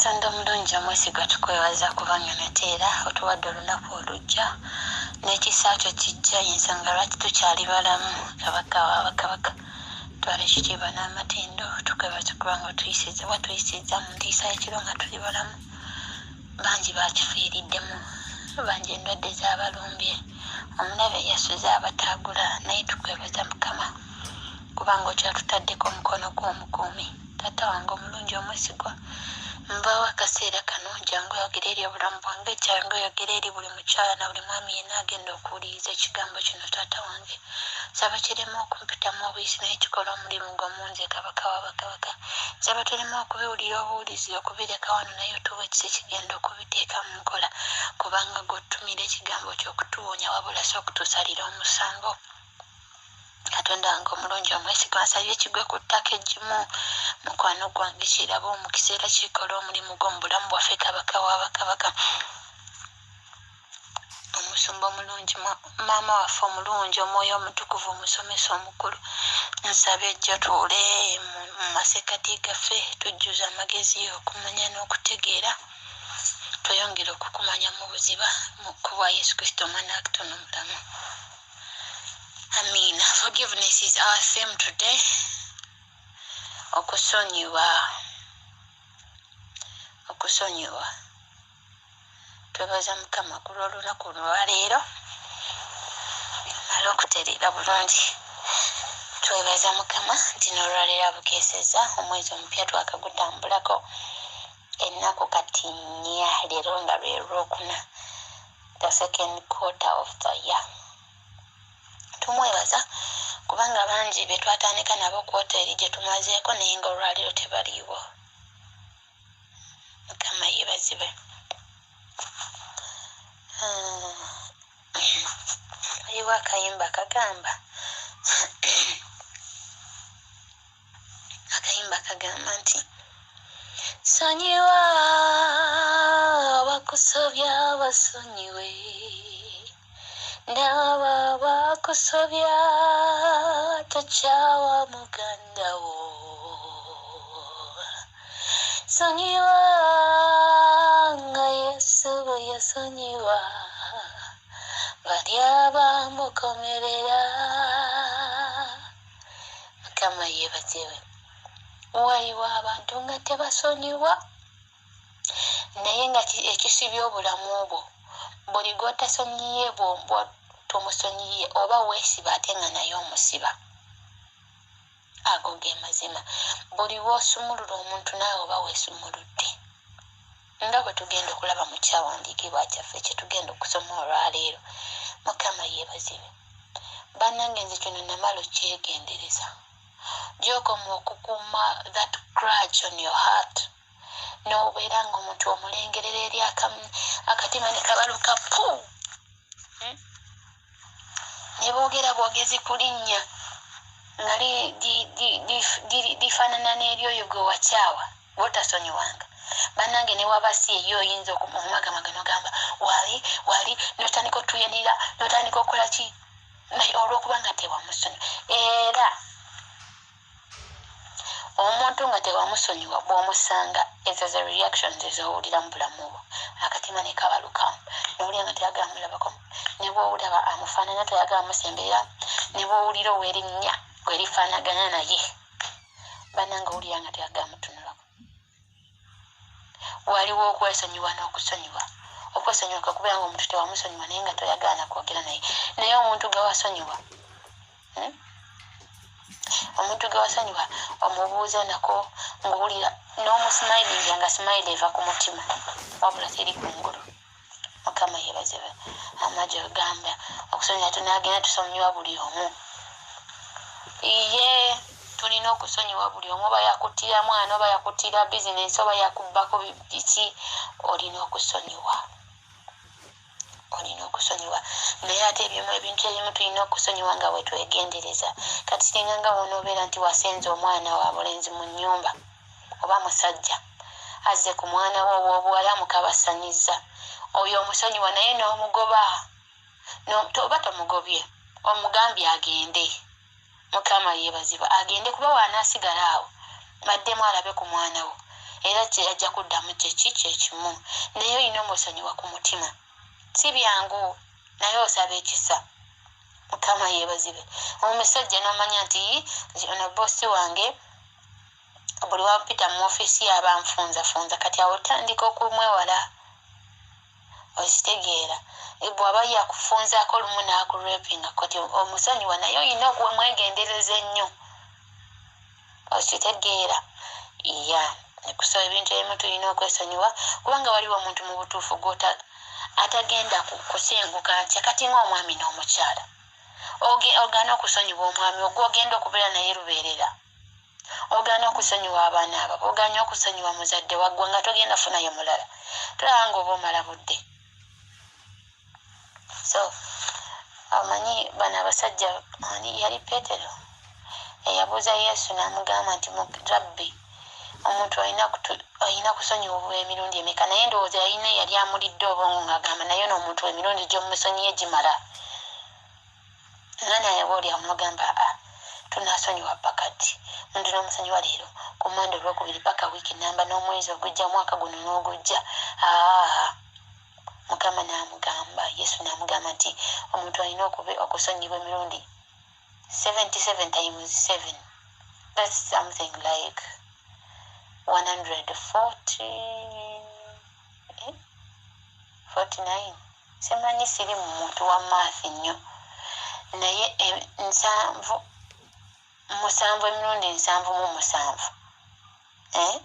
Katonda omulungi omwesigwa, tukwebaza kubanga nate era otuwadde olunaku oluggya n'ekisa kyo kijja, y'ensonga lwaki tukyali balamu. Kabaka wa bakabaka, twala ekitiibwa n'amatendo. Tukwebaza kubanga otuyisizza, watuyisizza mu ntiisa y'ekiro nga tuli balamu. Bangi bakifiiriddemu, bangi endwadde zaabalumbye, omulabe yasuze abataagula, naye tukwebaza Mukama kubanga okyatutaddeko omukono gw'omukuumi. Taata wange omulungi omwesigwa, nvaawo akaseera kano, jangu oyogere eri obulamu bwange, jangu oyogere eri buli mukyala na buli mwami yenna agenda okuwuliriza ekigambo kino. Taata wange, nsaba kireme okumpitamu obuyisi, naye kikole omulimu gwo mu nze. Kabaka wa bakabaka, nsaba tuleme okubiwulira obuwulizi okubireka wano, naye otuwa ekisa ekigenda okubiteeka mu nkola, kubanga gwe otutumira ekigambo ky'okutuwonya wabula si okutusalira omusango. Katonda wange omulungi omwesigwa, nsabye kigwe ku ttaka eggimu, mukwano gwange kiraba omukisa era kikole omulimu gwo mu bulamu bwaffe. Kabaka wa bakabaka, omusumba omulungi, maama waffe omulungi, Omwoyo Omutukuvu, omusomesa omukulu, nsaba ejjo tuule mu masekkati gaffe, tujjuze amagezi, okumanya n'okutegeera, tweyongere okukumanya mu buziba, ku bwa Yesu Kristo omwana wa Katonda omulamu. Amiina. Forgiveness is our theme today. Okusonyiwa, okusonyiwa. Twebaza Mukama ku lw'olunaku lwaleero. Male okutereera bulungi. Twebaza Mukama nti n'olwaleero abukeesezza. Omwezi omupya twakagutambulako ennaku kati 4, leero nga lwe lwokuna, the second quarter of the year. Tumwebaza kubanga bangi be twatandika nabo quarter eri gye tumazeeko, naye nga olwaleero tebaliiwo. Mukama yeebazibwe. Waliwo akayimba kagamba nti sonyiwa abakusobya, basonyiwe n'abo abakusobya, tokyawa muganda wo. Sonyiwa nga Yesu bwe yasonyiwa bali abamukomerera. Mukama yeebazibwe. Waliwo abantu nga tebasonyiwa, naye nga ekisibya obulamu bwo, buli gw'otasonyiye, bw'oba tomusonyiye, oba weesiba ate nga naye omusiba. Ago ge mazima. Buli lw'osumulula omuntu, naawe oba weesumuludde, nga bwe tugenda okulaba mu kyawandiikibwa kyaffe kye tugenda okusoma olwaleero. Mukama yeebazibwe. Bannange, nze kino namala okyegendereza. Gy'okoma okukuuma that grudge on your heart, n'obeera nga omuntu omulengerera eri, akatima ne kabaluka pu, Ne boogera bwogezi ku linnya nga lifaanana n'eryoyo gwe wakyawa, gwotasonyiwanga. Bannange, ne waba si eyo, oyinza okumagamaga nogamba wali wali, notandika otuyanira, notandika okukola ki, naye olwokuba nga tewamusonyiwa. Era omuntu nga tewamusonyiwa, bw'omusanga, ezo ze reactions ez'owulira mu bulamu bwo. Akatima ne kabalukamu, nowulira nga teyagala mulabako, ne bwowulaba amufaanana toyagala musemberera, ne bwowulira ow'erinnya bwerifaanagana naye, bannange, owulira nga teyagala mutunulako. Waliwo okwesonyiwa n'okusonyiwa. Okwesonyiwa kwe kubeera nga omuntu tewamusonyiwa, naye nga toyagala nakwogera naye. Naye omuntu gwe wasonyiwa, Omuntu gwe wasonyiwa, omubuuza nako ng'owulira n'omusmilinga, nga smile eva ku mutima wabula teri kungulu. Mukama yeebazibwe. Amagye ogamba okusonyiwa, tunagenda tusonyiwa buli omu. Ye tulina okusonyiwa buli omu, oba yakuttira mwana, oba yakuttira bizinensi, oba yakubbako biki, olina okusonyiwa, olina okusonyiwa. Naye ate ebimu, ebintu ebimu tulina okusonyiwa nga bwe twegendereza. Kati singa nga wonoobeera nti wasenza omwana wa bulenzi mu nnyumba, oba musajja azze ku mwana we ow'obuwala, mukabasanyiza, oyo omusonyiwa, naye n'omugoba, oba tomugobye, omugambye agende. Mukama yeebazibwa. Agende, kuba waanaasigala awo baddemu alabe ku mwana wo. Era kyeyajja kuddamu kyeki kyekimu, naye olina omusonyiwa ku mutima. Si byangu, naye osaba ekisa. Mukama yeebazibe. Omusajja n'omanya nti ono bosi wange, buli wampita mu ofiisi aba nfunzafunza. Kati awo otandika okumwewala, okitegeera? Bw'aba yakufunzaako lumu n'akurepinga, kati omusonyiwa, naye olina okumwegendereza ennyo, okitegeera? Ya, kusaba ebintu ebimu tulina okwesonyiwa, kubanga waliwo omuntu mu butuufu gwota atagenda kusenguka ntya. Kati ng'omwami n'omukyala, ogaana okusonyiwa omwami ogwo ogenda okubeera naye lubeerera, ogaana okusonyiwa abaana abo, ogaana okusonyiwa muzadde waggwa, nga togenda funayo mulala, tulaba nga oba omala budde. So omanyi bano abasajja, ani yali Petero eyabuuza Yesu n'amugamba nti, "Rabbi, omuntu alina kusonyiwibwa emirundi emeka?" Naye ndowooza yalina yali amulidde obwongo ng'agamba, naye n'omuntu emirundi gy'omusonyiye gimala nga naye oba oli amugamba, "Aa, tunasonyiwa paka ddi?" Muntu n'omusonyiwa leero, ku Mande, olwokubiri, paka wiiki namba, n'omwezi ogujja, omwaka guno n'ogujja. Aa, Mukama n'amugamba, Yesu n'amugamba nti omuntu alina okusonyibwa emirundi 77 times 7. That's something like 140, eh? 49, simanyi, siri mu muntu wa math nnyo, naye nsanvu musanvu, emirundi 77, eh?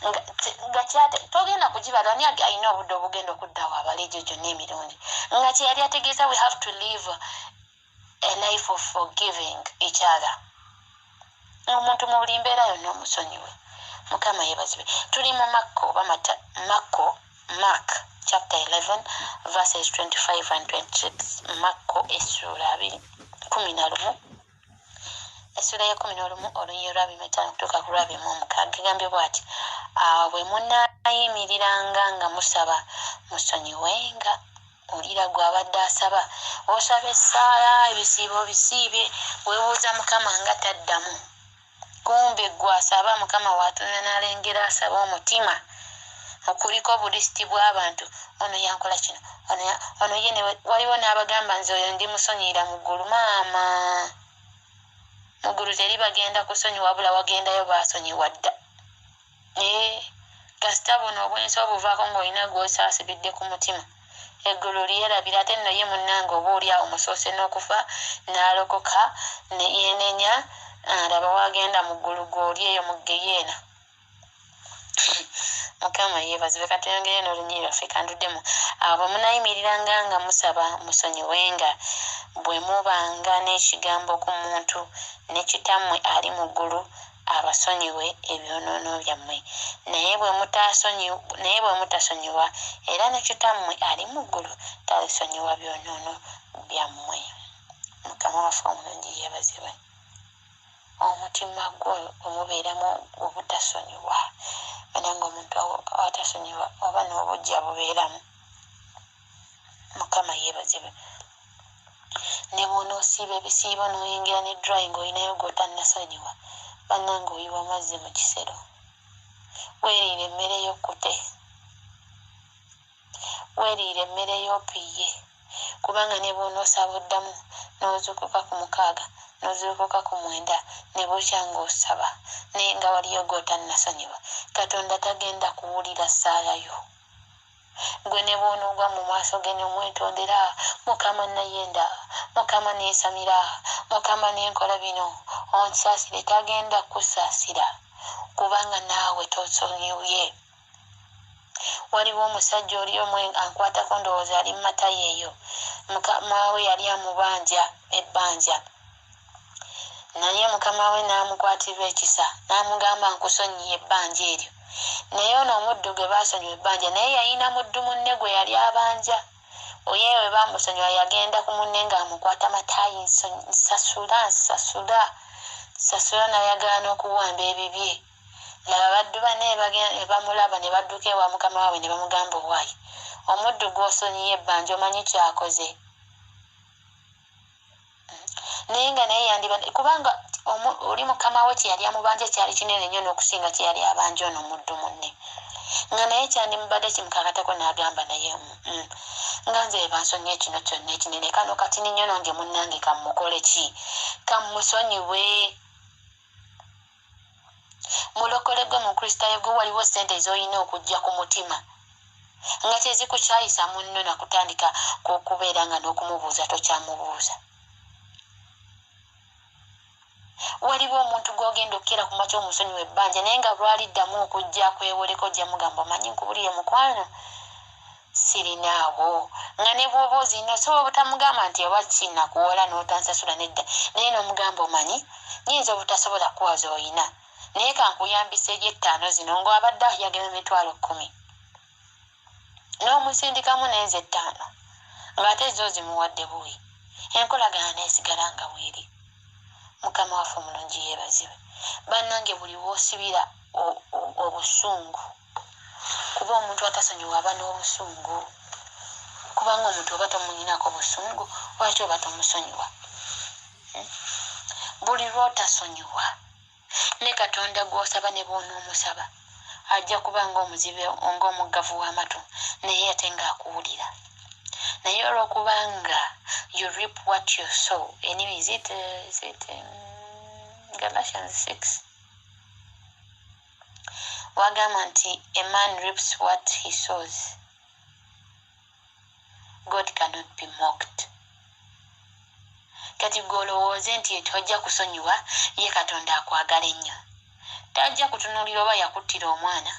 Nga togenda kugibala. Ani alina obudde obugenda okuddawo abala egyo gyonna emirundi? Nga kyeyali ategeeza, we have to live a life of forgiving each other. Omuntu mu buli mbeera yonna omusonyiwe. Mukama yeebazibwe. Tuli mu Makko oba Makko, Mark chapter 11 verses 25 and 26. Makko essuula 11, essuula y'e11, olunyiriri lwa 25 okutuuka ku lwa 26, egambye bw'ati: "Awo bwe munaayimiriranga nga musaba, musonyiwenga." Olira gw'abadde asaba, osaba essaala, ebisiibo bisiibye, weebuuza Mukama nga taddamu. Kumbe gwe asaba, Mukama waatuna n'alengera asaba omutima okuliko obulisiti bw'abantu. Ono yankola kino, ono ye. Waliwo n'abagamba, "Nze oyo ndi musonyiyira mu ggulu." Maama, mu ggulu teri bagenda kusonyiwa, wabula wagendayo baasonyiwa dda. Kasita buno obwensi obuvaako ng'olina gw'osaasibidde ku mutima, eggulu lyerabira. Ate nno ye munnange oba oli awo musoose n'okufa n'alokoka ne yeenenya, alaba wagenda mu ggulu, gw'oli eyo mu geyeena. Mukama yeebazibwe. Katuyongere n'olunyiriri lwaffe. Kanduddemu: "Awo bwe munaayimiriranga nga musaba, musonyiwenga bwe mubanga n'ekigambo ku muntu, ne Kitammwe ali mu ggulu abasonyiwe ebyonoono byammwe. Naye bwe mutasonyiwa, era ne Kitammwe ali mu ggulu talisonyiwa byonoono byammwe." Mukama waffe omulungi yeebazibwe. Omutima gwo omubeeramu obutasonyiwa, bananga omuntu atasonyiwa oba n'obujja bubeeramu. Mukama yeebazibwe. Ne bw'onoosiiba ebisiibo n'oyingira ne dry ng'olinayo gw'otannasonyiwa, bannange, oyiwa mazzi mu kisero. Weeriire emmere y'okkute, weeriire emmere y'opiye, kubanga ne bw'onoosaba oddamu n'ozuukuka ku 6, n'ozuukuka ku 9, ne bukya ng'osaba, naye nga waliyo gw'otannasonyiwa, Katonda tagenda kuwulira ssaala yo. Gwe ne bw'onoogwa mu maaso ge ne omwetondera, "Mukama, nayenda, Mukama, neesamira, Mukama, nenkola bino, onsaasire," tagenda kusaasira, kubanga naawe tosonyiwe. Waliwo omusajja oli omu ankwatako, ndowooza ali Matayo eyo. Mukama we yali amubanja ebbanja, naye mukama we n'amukwatirwa ekisa n'amugamba, "Nkusonyiye ebbanja eryo." Naye ono omuddu gwe baasonyiwa ebbanja, naye yalina muddu munne gwe yali abanja. Oye we bamusonyiwa, yagenda ku munne ng'amukwata mataayi, "Nsasula, nsasula, nsasula," n'ayagala n'okuwamba ebibye. Laba, baddu banne bamulaba ne badduka ewa mukama waabwe ne bamugamba, "Owaayi, omuddu gw'osonyiye ebbanja omanyi kyakoze?" Naye nga naye yandiba kubanga Oli mukama we kye yali amubanja kyali kinene nnyo n'okusinga kye yali abanja ono muddu munne, nga naye kyandimubadde kimukakatako n'agamba naye nga nze bansonyiye kino kyonna ekinene, kano katini nnyo nange munnange kammukole ki, kammusonyiwe. Mulokole gwe Mukristaayo gwe, waliwo ssente z'olina okujja ku mutima nga tezikukyayisa munno nakutandika kubeera nga n'okumubuuza tokyamubuuza. Waliwo omuntu gw'ogenda okukera ku makya omusonyiwa ebbanja, naye nga lwaliddamu okujja akwewoleko ojja mugamba omanyi nkubulire mukwano sirinaawo, nga ne bw'oba ozirina osobola obutamugamba nti oba kinakuwola n'otansasula nedda, naye n'omugamba omanyi nyinza obutasobola kuwa z'olina, naye kankuyambisa egy'ettaano zino ng'abadde ayagala 100,000 n'omusindikamu n'ezo 5 ng'ate zo zimuwadde buwi, enkolagana n'esigala nga weeri. Mukama waffe omulungi yeebazibwe. Bannange buli w'osibira obusungu, kuba omuntu atasonyiwa aba n'obusungu, kubanga omuntu oba tomunyinako busungu lwaki oba tomusonyiwa? Buli lw'otasonyiwa ne Katonda gw'osaba ne bw'onoomusaba ajja kuba ng'omuzibe ng'omuggavu w'amatu, naye ate ng'akuwulira. Naye olw'okubanga you reap what you sow. Anyway, is it Galatians 6 wagamba nti a man reaps what he sows. God cannot be mocked. Kati gwe olowooze nti tojja kusonyiwa, ye Katonda akwagala ennyo tajja kutunuulira oba yakuttira omwana,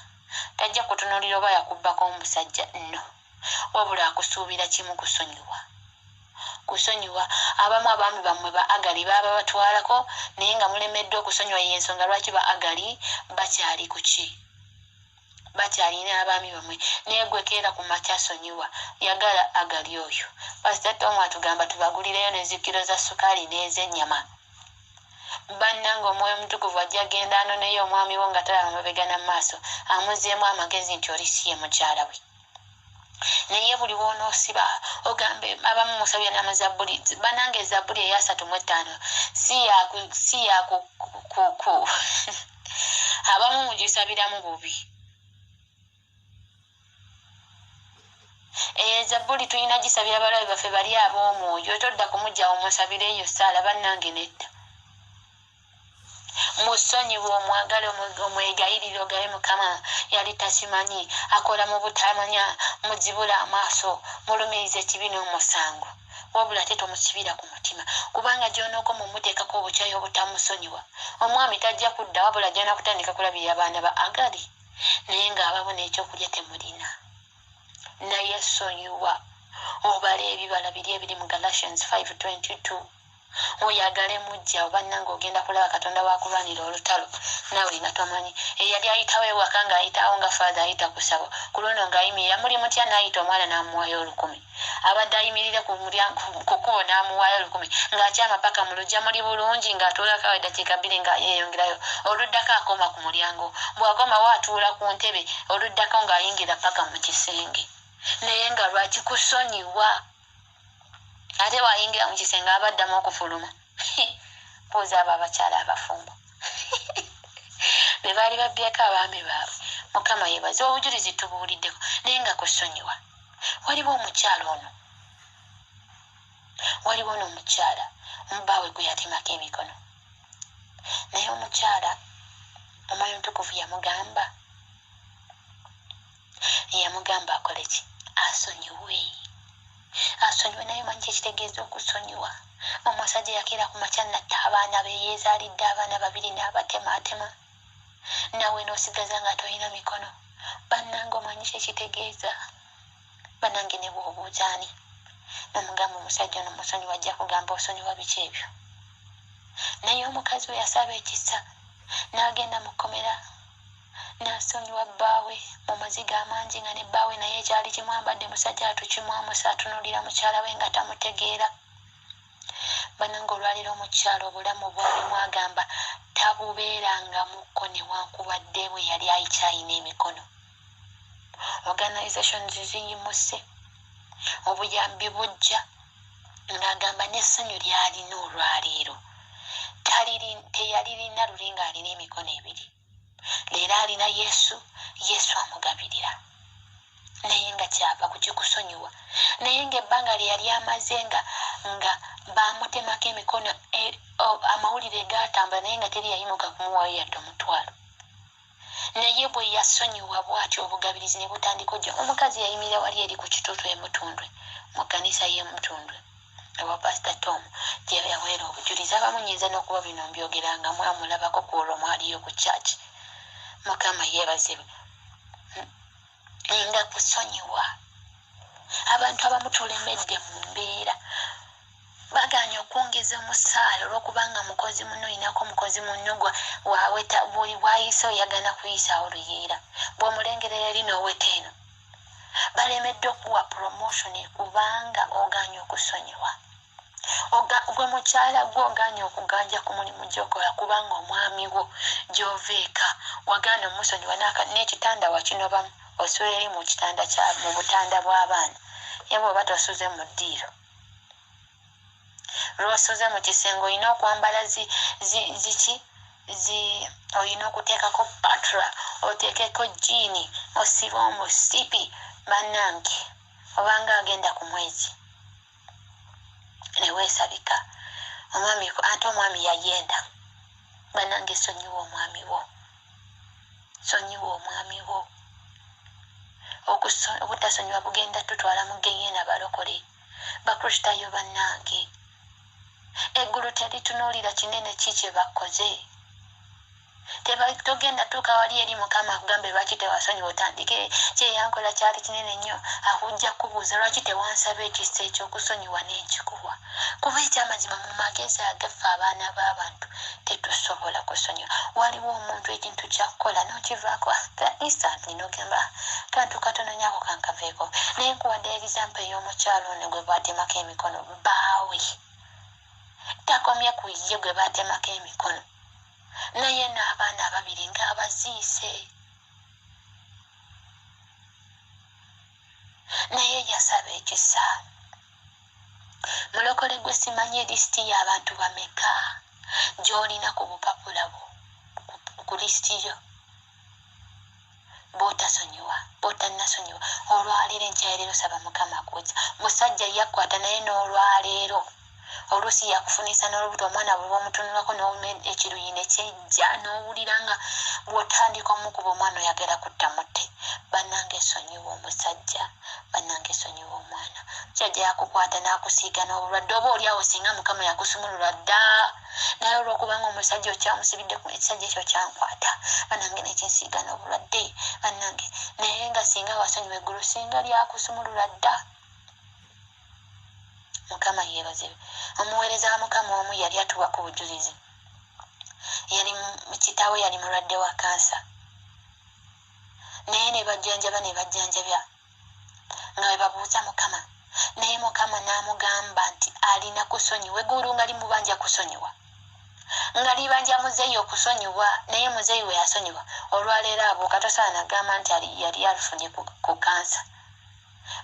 tajja kutunuulira oba yakubbako omusajja, nno wabula akusuubira kimu, kusonyiwa, kusonyiwa. Abamu abaami bammwe ba Agali baaba batwalako, naye nga mulemeddwa okusonyiwa, yensonga lwaki ba Agali bakyali kuki, bakyalina abaami bammwe. Naye gwe keera ku makya sonyiwa, yagala Agali oyo. Pasita Tomu atugamba tubagulireyo nezikiro za sukaali n'ez'ennyama. Bannange Omwoyo Omutukuvu ajja genda anoneyo omwami wo nga talaba mabega na maaso, amuzeemu amagezi nti oli si ye mukyala we. Naye buli wonoosiba ogambe abamu musabya n'amazabbuli. Bannange ezabbuli eya 35 si yaku abamu mugisabiramu bubi. Eyo ezabbuli tulina gisabira abalabe baffe bali ab'omwoyo. Todda kumugjawo musabire eyo saala. Bannange nedda, musonyiwe, omwagale, omwegayirire, ogabe Mukama yali takimanyi, akola mu butamanya, muzibule amaaso, mulumirize ekibi n'omusango, wabula ate tomusibira ku mutima, kubanga gy'onookoma omuteekako obukyayi obutamusonyiwa, omwami tajja kudda, wabula gy'ona kutandika kulabirira abaana ba Agali, naye ng'ababo n'ekyokulya temulina. Naye sonyiwa, obala ebibala biri ebiri mu Galatians 5:22, oyagale mujja. Obannange ogenda kulaba Katonda wakulwanira olutalo naawe nga tomanyi. Eyali ayitawo ewaka ng'ayitawo nga Father ayita kusaba, ku luno ng'ayimirira muli mutya, n'ayita omwana n'amuwaayo 1,000. Abadde ayimirire ku kkubo n'amuwaayo 1,000, ng'akyama paka mu lujja, muli bulungi, ng'atuulako awo eddakiika 2 nga yeeyongerayo. Oluddako akoma ku mulyango, bw'akomawo atuula ku ntebe, oluddako ng'ayingira paka mu kisenge. Naye nga lwaki? Kusonyiwa. Ate bw'ayingira mu kisenge aba addamu okufuluma? Buuza abo abakyala abafumbo be baali babbyeko abaami baabwe. Mukama yebaze, obujulizi tubuwuliddeko, naye nga kusonyiwa. Waliwo omukyala ono, waliwo n'omukyala omubaawe gwe yatemako emikono, naye omukyala Omwoyo Omutukuvu yamugamba akole ki? Asonyiwe, asonyiwe. Naye manyi kyekitegeeza okusonyiwa? Omusajja yakeera ku makya natta abaana be yeezaalidde, abaana babiri, n'abatemaatema, naawe n'osigaza nga tolina mikono. Bannange omanyi kyekitegeeza? Bannange ne bw'obuuza ani nomugamba omusajja ono musonyiwa, ajja kugamba osonyiwa biki ebyo? Naye omukazi we yasaba ekisa n'agenda mu kkomera n'asonyiwa bbaawe mu maziga amangi, nga ne bbaawe naye ekyali kimwambadde musajja atukimwamusa, atunuulira mukyala we nga tamutegeera. Bannange olwaliro omukyala obulamu bwalimu agamba tabubeerangamukko newankubadde bwe yali ayikyayina emikono. Organizations ziyimuse, obuyambi bujja, ng'agamba n'essanyu lyalina olwaleero. Teyalirina luli ng'alina emikono ebiri. Leero alina Yesu, Yesu amugabirira. Naye nga kyava ku kikusonyiwa. Naye ng'ebbanga lye yali amaze nga baamutemako emikono, amawulire gaatambula naye nga teri yayimuka kumuwaayo yadde omutwalo. Naye bwe yasonyiwa bw'atyo obugabirizi ne butandika ojja. Omukazi yayimirira wali eri ku kituutu e Mutundwe, mu kkanisa y'e Mutundwe, ewa Pasita Tom gye yaweera obujulizi. Abamu nnyinza n'okuba bino mbyogera nga mwamulabako ku olwo mwaliyo ku church. Mukama yeebazibwe. Nga kusonyiwa. Abantu abamu tulemedde mu mbeera. Bagaanye okwongeza omusaala olw'okubanga mukozi munno olinako mukozi munno waweta buli bw'ayise oyagala kuyisaawo luyiira. Bw'omulengerera eri n'oweta eno. Balemedde okuwa promotion kubanga ogaanye okusonyiwa. Gwe mukyala gwe ogaanye okuganja ku mulimu gy'okola kubanga omwami wo gy'ova eka wagaana omusonyiwa n'ekitanda wakinobamu osula eri mu kitanda kya mu butanda bw'abaana. Ye bw'oba tosuze mu ddiiro. Lw'osuze mu kisenge olina okwambala ziki olina okuteekako patra, oteekeko jjiini, osibe omusipi bannange obanga agenda ku mwezi. Ne weesabika omwami ate omwami yayenda. Bannange sonyiwa omwami wo. Sonyiwa omwami wo. Obutasonyiwa bugenda tutwala mu ggeyeena balokole. Bakristaayo bannange. Eggulu teritunuulira kinene ki kye bakoze. Togenda tuuka wali eri Mukama akugambe lwaki tewasonyiwa otandike kyeyankola kyali kinene nnyo akujja kubuuza lwaki tewansaba ekisa eky'okusonyiwa n'enkikuwa. Kuba ekyamazima mu magezi agaffe abaana b'abantu tetusobola kusonyiwa. Waliwo omuntu ekintu ky'akukola n'okivaako instantly n'ogamba kantu katono nnyo ako kankaveeko. Naye nkuwadde example ey'omukyala ono gwe baatemako emikono bbaawe. Takomye ku ye gwe baatemako emikono. Naye n'abaana ababiri ng'abaziise. Naye yasaba ekisa. Mulokole gwe simanyi lisiti y'abantu bameka gy'olina ku bupapula bwo, ku lisiti yo. Bw'otasonyiwa, bw'otannasonyiwa, olwaleero enkya ya leero saba Mukama akuweze. Musajja yakkwata naye n'olwaleero. Oluusi yakufunisa n'olubuto omwana bwe bw'omutunulako n'owulira ekiruyi ne kyejja n'owulira nga bw'otandika omukuba omwana oyagala kutta mutte. Bannange sonyiwa omusajja, bannange sonyiwa omwana. Omusajja yakukwata n'akusiiga n'obulwadde oba oli awo singa Mukama yakusumulula dda. Naye olw'okubanga omusajja okyamusibidde ku ekisajja ekyo kyankwata bannange nekinsiiga n'obulwadde bannange naye nga singa wasonyiwa eggulu singa lyakusumulula dda. Mukama yeebazibwe. Omuweereza wa Mukama omu yali atuwa ku bujulizi. Yali kitaawe yali mulwadde wa kansa. Naye ne bajjanjaba ne bajjanjabya nga bwe babuuza Mukama. Naye Mukama n'amugamba nti alina kusonyiwa. Eggulu nga limubanja kusonyiwa. Nga libanja muzeeyi okusonyiwa naye muzeeyi we yasonyiwa. Olwaleero abuuka tosaana agamba nti yali alufunye ku kansa.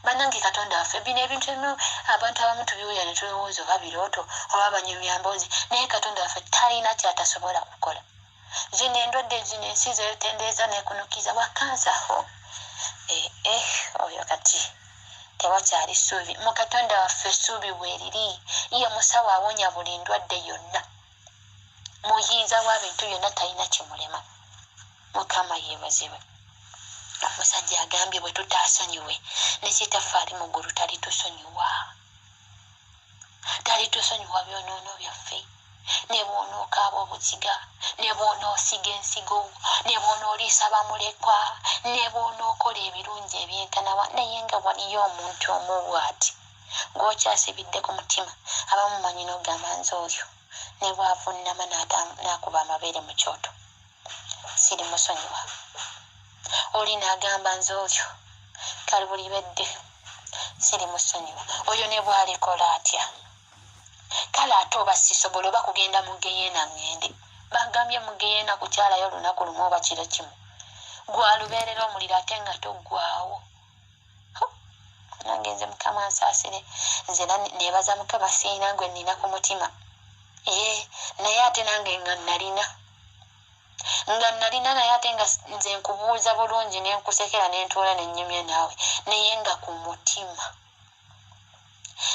Bannange Katonda waffe bino ebintu ebimu abantu abamu tubiwulira ne tulowooza oba birooto oba banyumya mboozi naye Katonda waffe talina ky'atasobola kukola. Zino endwadde zino ensi zeetendereza n'ekunukiza wa kansa ho oyo kati tewakyali ssuubi. Mu Katonda waffe essuubi weeriri. Ye musawo awonya buli ndwadde yonna. Muyinza wa bintu byonna talina kimulema. Mukama yeebazibwe. Omusajja agambye bwe tutaasonyiwe ne kitaffe ali mu ggulu talitusonyiwa. Talitusonyiwa byonoono byaffe. Ne bw'onookaaba obuziga, ne bw'onoosiga ensigo, ne bw'onooliisa bamulekwa, ne bw'onookola ebirungi ebyenkanawa naye nga waliyo omuntu omu bw'ati gw'okyasibidde ku mutima. Abamu manyi n'ogamba nze oyo ne bw'avunnama n'akuba amabeere mu kyoto sirimusonyiwa. Oli n'agamba nze oyo kalibulibedde sirimusonyiwa. Oyo ne bw'alikola atya? Kale ate oba sisobola oba kugenda mu ggeyeena ŋŋende. Bagambye mu ggeyeena kukyalayo olunaku lumu oba kiro kimu. Gwalubeerera omuliro ate nga toggwaawo. Nange nze Mukama ansaasire. Nze neebaza Mukama sirina gwe nnina ku mutima. Ye naye ate nange nga nalina, nga nalina, naye ate nga nze nkubuuza bulungi ne nkusekera ne ntuula ne nnyumya naawe, naye nga ku mutima.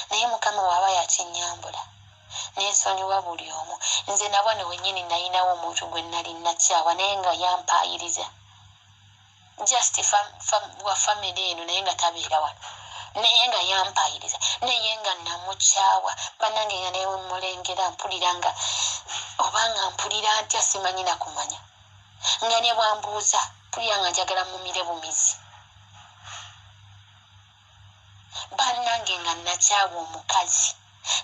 Naye Mukama bw'aba yakinnyambula nensonyiwa buli omu. Nze nabwano wennyini nalinawo omuntu gwe nali nakyawa, naye nga yampaayiriza just wa family eno, naye nga tabeera wano, naye nga yampaayiriza, naye nga namukyawa. Bannange nga newe mulengera mpulira nga oba nga mpulira ntya, simanyi nakumanya, nga ne bwambuuza mpulira nga njagala mumire bumizi. Bannange nga nakyawa omukazi,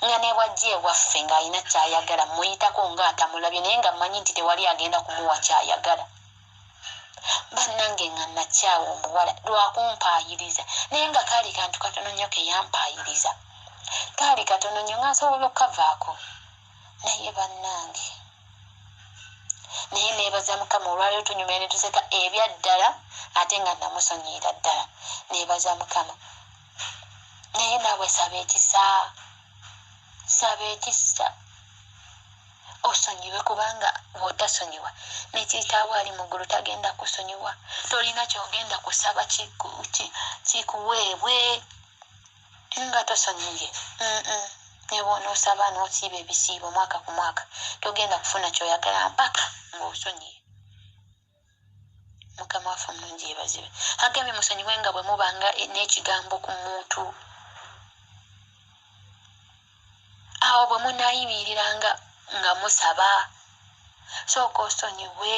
nga ne bwajja ewaffe ng'alina kyayagala muyitako ng'atamulabye, naye nga mmanyi nti tewali agenda kumuwa kyayagala. Bannange nga nakyawa omuwala lwakumpaayiriza, naye nga kaali kantu katono nnyo ke yampaayiriza, kaali katono nnyo nga nsobola okukavaako. Naye bannange, naye neebaza Mukama olwaleero tunyumya ne tuseka ebya ddala, ate nga namusonyiira ddala. Neebaza Mukama. Naye naawe saba ekisa, saba ekisa osonyiwe, kubanga bw'otasonyiwa ne kitaawo ali mu ggulu tagenda kusonyiwa. Tolina ky'ogenda kusaba kikuweebwe nga tosonyiye. Ne bw'onoosaba n'osiiba ebisiibo mwaka ku mwaka, togenda kufuna ky'oyagala mpaka ng'osonyiye. Mukama waffe omulungi yeebazibwe. Agambye musonyiwe nga bwe mubanga n'ekigambo ku muntu. Awo bwe munaayimiriranga nga musaba, sooka osonyiwe,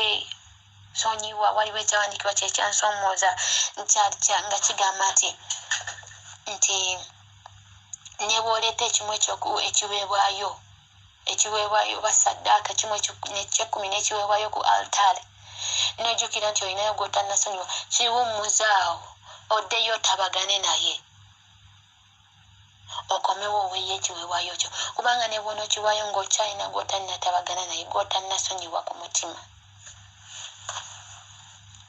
sonyiwa. Waliwo ekyawandiikibwa kye kyansoomooza nga kigamba nti ne bw'oleeta ekimu ekiweebwayo, ekiweebwayo oba ssaddaaka, kimu eky'ekkumi n'ekiweebwayo ku altaari, n'ojjukira nti olinayo gw'otannasonyiwa, kiwummuze awo, oddeyo otabagane naye, okomewo oweeyo ekiweebwayo kyo. Kubanga ne bw'onookiwaayo ng'okyalina gw'otannatabagana naye, gw'otannasonyiwa ku mutima,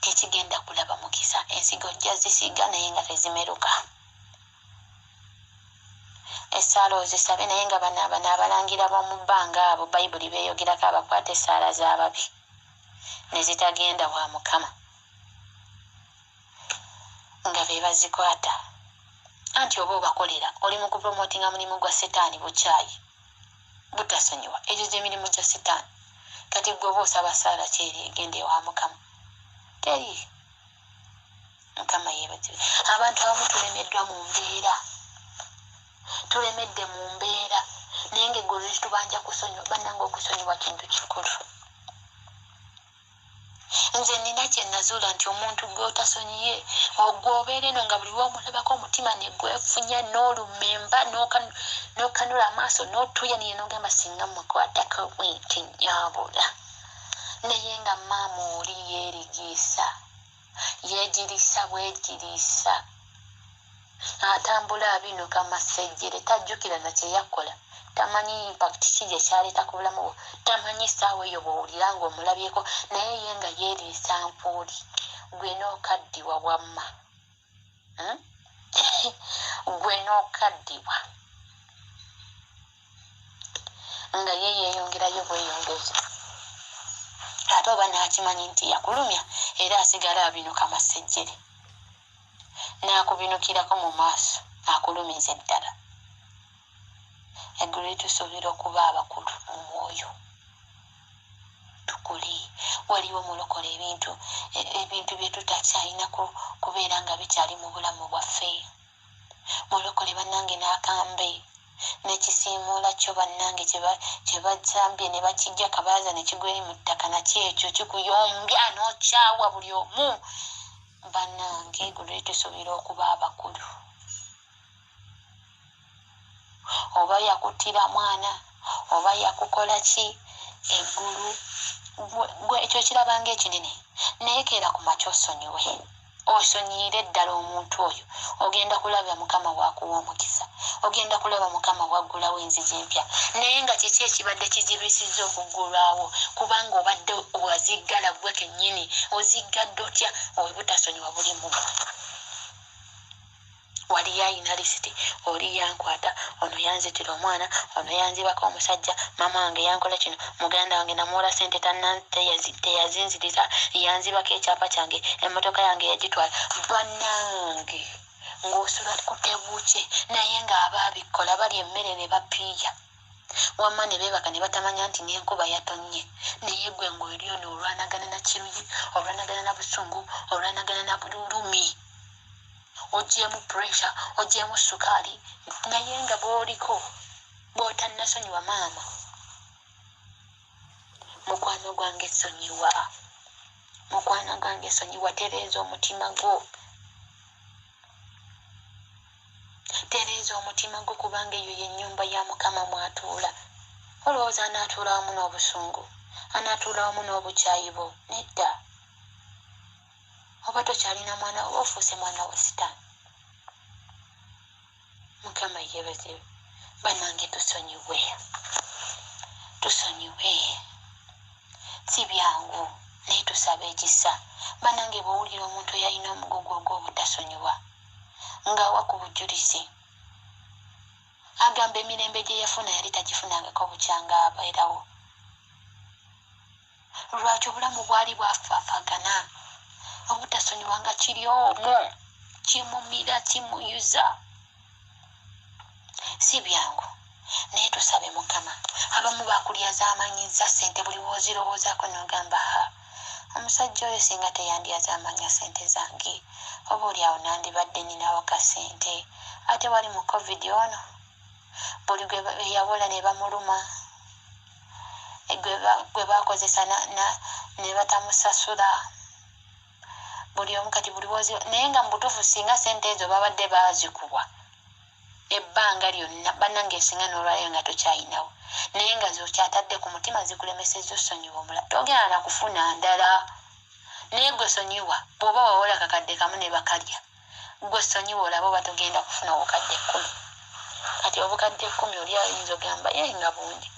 tekigenda kulaba mukisa. Ensigo ojja zisiga naye nga tezimeruka. Essaala ozisabe naye nga bano abano abalangira b'omu bbanga abo Bayibuli beeyogerako, abakwata essaala z'ababi ne zitagenda wa Mukama, nga be bazikwata. Anti oba obakolera, oli mu kupromotinga mulimu gwa Setaani, bukyayi, butasonyiwa. Egyo gy'emirimu gya Setaani. Kati ggwe oba osaba ssaala ki eri egenda ewa Mukama? Teri. Mukama yeebazibwe. Abantu abamu tulemeddwa mu mbeera, tulemedde mu mbeera, naye ng'eggulu litubanja kusonyiwa. Bannange okusonyiwa kintu kikulu. Nze nina kye nazuula nti omuntu gw'otasonyiye, ogw'obeera eno nga buli lw'omulabako omutima ne gwefunya n'olumemba n'okanula amaaso n'otuuyanira n'ogamba singa mukwatako bwenti nnyabula. Naye nga maama oli yeerigiisa, yeegiriisa bwegiriisa, atambula abinuka masejjere, tajjukira na kye yakola, tamanyi impact ki gye kyaleeta ku bulamu bwo, tamanyi ssaawa eyo bw'owulira ng'omulabyeko, naye ye nga yeeriisa mpuuli. Gwe n'okaddiwa wamma, gwe n'okaddiwa nga ye yeeyongerayo bweyongezi, ate oba n'akimanyi nti yakulumya, era asigala abinuka masejjere n'akubinukirako mu maaso akulumiza eddala. Eggulu litusuubira okuba abakulu mu mwoyo, tukule. Waliwo mulokole ebintu ebintu bye tutakyalina kubeera nga bikyali mu bulamu bwaffe. Mulokole bannange n'akambe n'ekisiimuula kyo bannange kye bazambye ne bakijja kabalaza ne kigwa eri mu ttaka, nakyo ekyo kikuyombya n'okyawa buli omu. Bannange eggulu litusuubira okuba abakulu. Oba yakuttira mwana, oba yakukola ki, eggulu gwe ekyo kiraba ng'ekinene, naye keera ku makya osonyiwe, osonyiire ddala omuntu oyo. Ogenda kulaba Mukama bw'akuwa omukisa, ogenda kulaba Mukama bw'aggulawo enzigi empya. Naye nga kiki ekibadde kizibisizza okuggulwawo? Kubanga obadde waziggala ggwe kennyini. Oziggadde otya? Obutasonyiwa buli mu ggwe. Wali ayina lisiti, oli yankwata, ono yanzitira omwana, ono yanzibako omusajja, maama wange yankola kino, muganda wange namuwola sente teyazinziriza, yanzibako ekyapa kyange, emmotoka yange yagitwala. Bannange, ng'osula kutebuukye, naye ng'abaabikola balya emmere ne bapiiya, wamma ne beebaka ne batamanya nti n'enkuba yatonnye. Naye gwe ng'oli ono olwanagana na kiruyi, olwanagana na busungu, olwanagana na bululumi, ogyemu pressure, ogyemu sukaali, naye nga bw'oliko bw'otannasonyiwa. Maama, mukwano gwange, sonyiwa. Mukwano gwange, sonyiwa. Tereeza omutima gwo, tereeza omutima gwo, kubanga eyo y'ennyumba ya Mukama mw'atuula. Olowooza anaatuula wamu n'obusungu, anaatuula wamu n'obukyayi bwo? Nedda. Oba tokyalina mwana, oba ofuuse mwana wa Sitaani. Mukama yeebazibwe. Bannange, tusonyiwe, tusonyiwe. Si byangu, naye tusaba ekisa. Bannange, bw'owulira omuntu eyalina omugugu ogw'obutasonyiwa ng'awa ku bujulizi, agamba emirembe gye yafuna yali tagifunangako bukyanga abeerawo. Lwaki? Obulamu bwali bwafaafagana, obutasonyiwa nga kiri omwo kimumira, kimuyuza. Si byangu, naye tusabe Mukama. Abamu bakulyazaamanyizza ssente, buli woozirowoozaako n'ogamba, "Ha, omusajja oyo singa teyandyazaamanya ssente zange, oba oli awo nandibadde ninawo kasente." Ate wali mu COVID ono, buli gwe yawola ne bamuluma, gwe bakozesa ne batamusasula, buli omu kati buli wozi. Naye nga mu butuufu, singa sente ezo babadde baazikuwa ebbanga lyonna, bannange, singa n'olwaleero nga tokyayinawo, naye nga zokyatadde ku mutima zikulemesezza osonyiwa omulala, togenda nakufuna ndala. Naye gwe sonyiwa. Bw'oba wawola kakadde kamu ne bakalya, gwe sonyiwa, olaba oba togenda kufuna obukadde 10. Kati obukadde 10 oli ayinza ogamba ye nga bungi,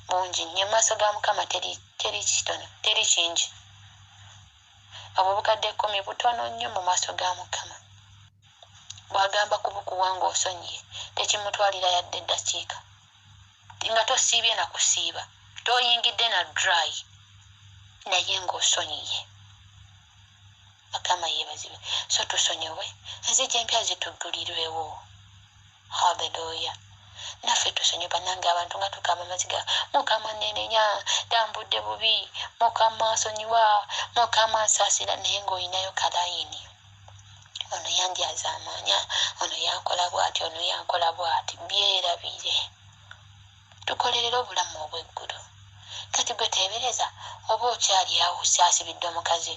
bungi nnyo. Maaso ga Mukama teri, teri kitono, teri kingi. Obwo obukadde 10 butono nnyo mu maaso ga Mukama. Bw'agamba kubukuwa ng'osonyiye, tekimutwalira yadde eddakiika, nga tosiibye na kusiiba, toyingidde na dry, naye ng'osonyiye. Mukama yeebazibwe. So tusonyiwe, enzigi empya zituggulirwewo. Halleluya. Naffe tusonyiwe. Bannange, abantu nga tukaba amaziga, "Mukama, nenenya, tambudde bubi, Mukama nsonyiwa, Mukama nsaasira," naye ng'olinayo kalayini, ono yandyazaamaanya, ono yankola bw'ati, ono yankola bw'ati. Byerabire, tukolerere obulamu obw'eggulu. Kati gwe teebereza oba okyali awo kyasibidde omukazi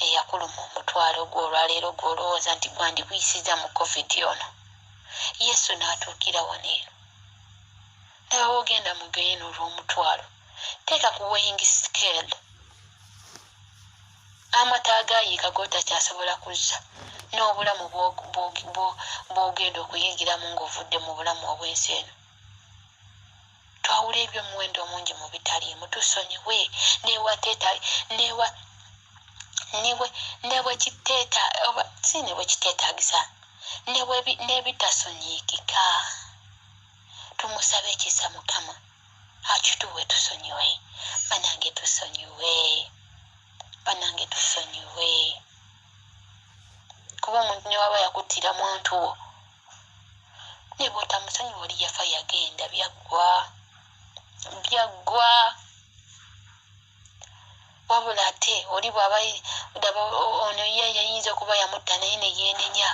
eyakuluma omutwalo gwe olwaleero, gw'olowooza nti gwandikuyisiza mu COVID ono, Yesu n'atuukira wano eno. Nawe ogenda mu geeno olw'omutwalo, teeka ku weighing scale amata agaayiika gotakyasobola kuzza, n'obulamu bw'ogenda okuyingiramu ng'ovudde mu bulamu obw'ensi eno. Twawula ebyomuwendo omungi mu bitaliimu. Tusonyiwe newa nebwekiteeta oba si nebwekiteetagisa, n'ebitasonyiikika. Tumusabe ekisa Mukama akituwe, tusonyiwe. Banange, tusonyiwe. Banange, tusonyiwe, kuba omuntu newaba yakuttira muntu wo, ne bw'otamusonyiwa, oli yafa, yagenda, byaggwa, byaggwa. Wabula ate oli bw'aba daba ono ye yayinza okuba yamutta, naye ne yeenenya,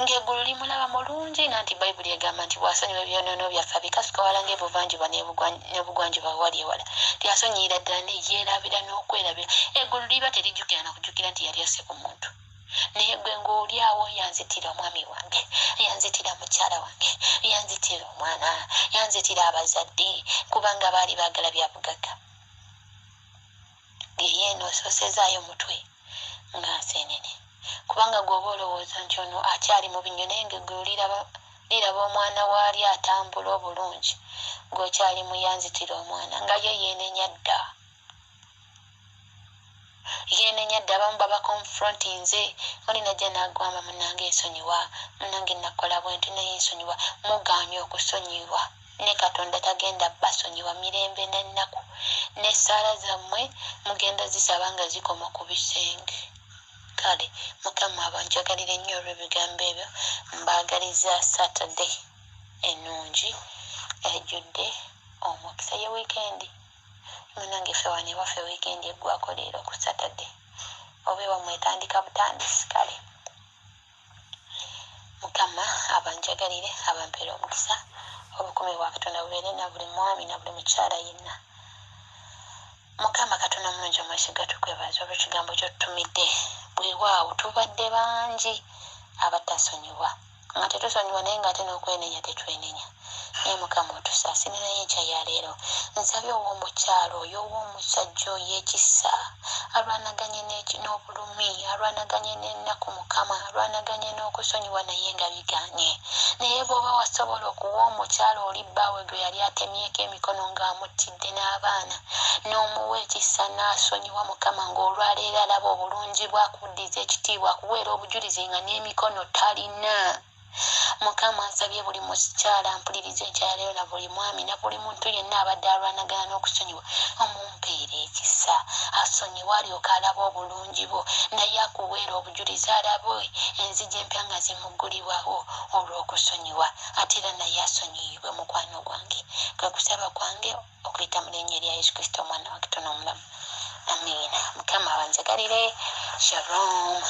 ng'eggulu limulaba mulungi. Nanti Bayibuli egamba nti bw'asonyiwa ebyonoono byaffe, abikasuka wala ng'ebuvanjuba n'ebugwanjuba wali ewala. Tyasonyiyira ddala ne yeerabira n'okwerabira, eggulu liba terijjukira na kujjukira nti yali asse ku muntu. Naye gwe ng'oli awo, "Yanzitira omwami wange, yanzitira mukyala wange, yanzitira omwana, yanzitira abazadde," kubanga baali baagala bya bugagga. Geyeeno osoosezaayo mutwe nga nseenene, kubanga gw'oba olowooza nti ono akyali mu binnyo, naye ng'eggulu liraba omwana waali atambula obulungi, ng'okyali muyanzitira omwana, nga ye yeenenya dda. Yenenya dda, abamu baba confrontinze, oli najja n'agamba, "Munange nsonyiwa, munange nakola bwenti, naye nsonyiwa." Mugaanye okusonyiwa, ne Katonda tagenda basonyiwa mirembe n'ennaku, n'essaala zammwe mugenda zisaba nga zikoma ku bisenge. Kale Mukama abanjagalire nnyo olw'ebigambo ebyo. Mbaagaliza Saturday ennungi ejjudde omukisa. Ye weekend, munange, ffe wano ewaffe weekend eggwako leero ku Saturday, oba ewammwe etandika butandisi. Kale Mukama abanjagalire, abampeera omukisa. Obukumi bwa Katonda bubeere na buli mwami na buli mukyala yenna. Mukama Katonda omulungi omwesiga, tukwebaza olw'ekigambo ky'otutumidde. Bwewaawo tubadde bangi abatasonyiwa, nga tetusonyiwa, naye nga ate n'okwenenya tetwenenya, naye Mukama otusaasire. Naye enkya ya leero nsabye ow'omukyalo oyo, ow'omusajja oyo ekisa, alwanaganye n'obulumi, alwanaganye n'ennaku, Mukama, alwanaganye n'okusonyiwa naye nga biganye. Naye bw'oba wasobola okuwa omukyalo oli bbaawe gwe yali atemyeko emikono ng'amuttidde n'abaana, n'omuwa ekisa n'asonyiwa, Mukama, ng'olwaleero alaba obulungi bwakuddiza ekitiibwa, akuweera obujulizi nga n'emikono talina. Mukama, nsabye buli mukyala mpuliriza enkya ya leero, na buli mwami, na buli muntu yenna abadde alwanagana n'okusonyiwa, omumpeera ekisa asonyiwa, alyoke alaba obulungi bwo, naye akuweera obujulizi, alabe enzigi empya nga zimuggulibwawo olw'okusonyiwa, ate era naye asonyiyibwe. Mukwano gwange, kwe kusaba kwange okuyita mu linnya erya Yesu Kristo, omwana wa Katonda omulamu, amiina. Mukama abanjagalire. Shalom.